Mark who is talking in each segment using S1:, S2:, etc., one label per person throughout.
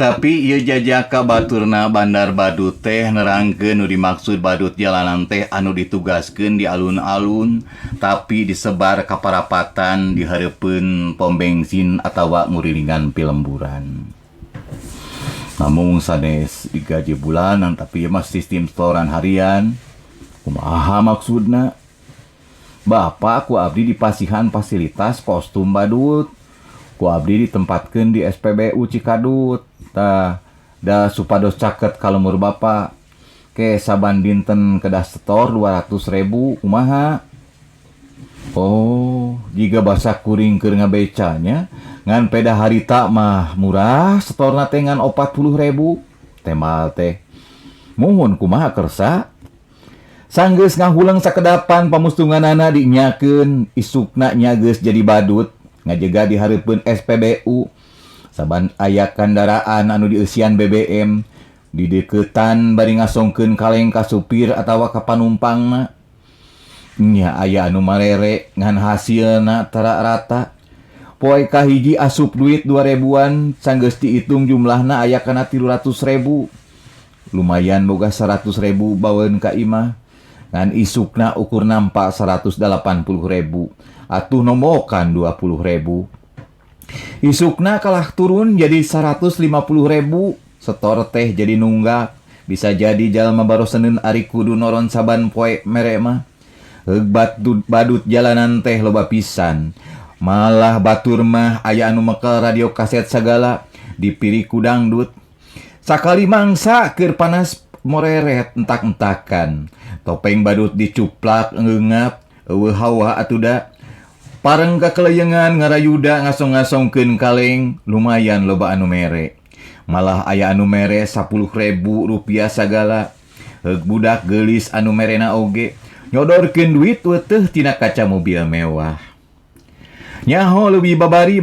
S1: Tapi ieu jajaka baturna Bandar Badut teh nerangkeun nu dimaksud badut jalanan teh anu ditugaskeun di alun-alun tapi disebar ka parapatan di hareupeun pom bensin atawa ngurilingan pilemburan. Namun sanes digaji bulanan, tapi ieu mah sistem setoran harian. Kumaha maksudna? Bapak, ku abdi dipasihan fasilitas kostum badut. Ku abdi ditempatkeun di SPBU Cikadut. Tah, da supados caket ka lembur Bapak. Ke saban dinten kedah setor 200 ribu, kumaha? Oh, jiga basa kuring keur ngabecanya, ngan peda harita mah murah setorna teh ngan 40 ribu. Temal teh. Muhun, kumaha kersa? Sanggeus ngahuleng sakedapan, pamustunganana dinyakeun, isukna nya geus jadi badut, ngajega di hareupeun SPBU. Saban aya kandaraan anu dieusian BBM, dideukeutan bari ngasongkeun kaleng ka supir atawa ka panumpangna. Nya aya anu marere, ngan hasilna tara rata. Poe kahiji asup duit 2 ribuan, sanggeus diitung jumlahna aya kana 300 ribu. Lumayan boga 100 ribu baweun ka imah. Ngan isukna ukur nampak 180 ribu. Atuh nombokan 20 ribu. Isukna kalah turun jadi 150 ribu. Setor teh jadi nunggak. Bisa jadi jalma baroseneun ari kudu noron saban poe mere mah. Heug, badut jalanan teh loba pisan. Malah batur mah aya anu mekel radio kaset sagala dipiri ku dangdut. Sakali mangsa keur panas moreret entak-entakan. Topeng badut dicuplak ngeungap, euweuh hawa atuh da. Pareng kakeleyengan ngarayuda ngasong-ngasongkeun kaleng, lumayan loba anu mere. Malah aya anu mere 10 ribu rupiah sagala. Heug, budak geulis anu merena oge nyodorkeun duit weuteuh tina kaca mobil mewah. Nyaho leuwih babari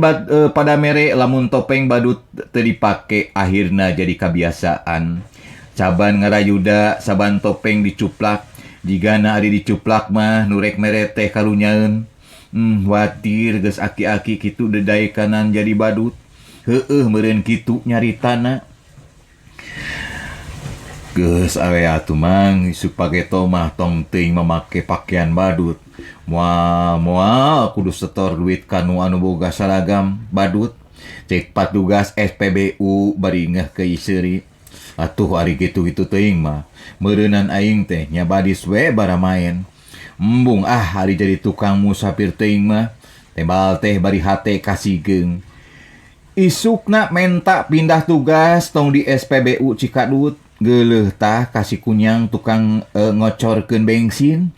S1: pada mere lamun topeng badut teu dipake, akhirna jadi kabiasaan. Saban ngarayuda, saban topeng dicuplak, jigana ari dicuplak mah nu rek mere teh karunyaeun. Watir geus aki-aki kitu dedaekanan jadi badut. Heueuh, meureun kitu nyaritana. Geus awe atuh, Mang, isuk pageto mah tong teuing mamake pakaian badut. Moal moal kudu setor duit ka nu anu boga saragam badut. Cek patugas SPBU bari ngeh ke seuri. Atuh ari kitu-kitu teuing mah. Meureunan aing teh nya badis we baramaen. Embung ah ari jadi tukang musafir teuing mah. Tembal teh bari hate kasigeung. Isukna menta pindah tugas tong di SPBU Cikadut. Geuleuh tah kasih kunyang tukang ngocorkeun bensin.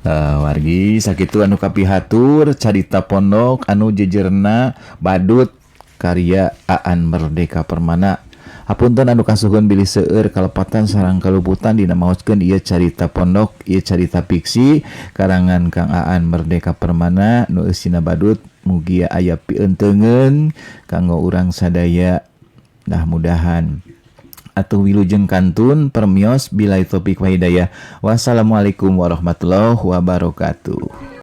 S1: Wargi, sakitu anu kapihatur carita pondok anu jejerna badut karya Aan Merdeka Permana. Hapunten anu kasuhun bilih seueur kalepatan sareng kaluputan dina maoskeun ieu carita pondok, ieu carita fiksi karangan Kang Aan Merdeka Permana nu eusina badut. Mugia aya pientengeun kanggo urang sadaya. Nah, mudahan atuh wilujeng kantun permios, billahi taufik wa hidayah, wassalamualaikum warahmatullahi wabarakatuh.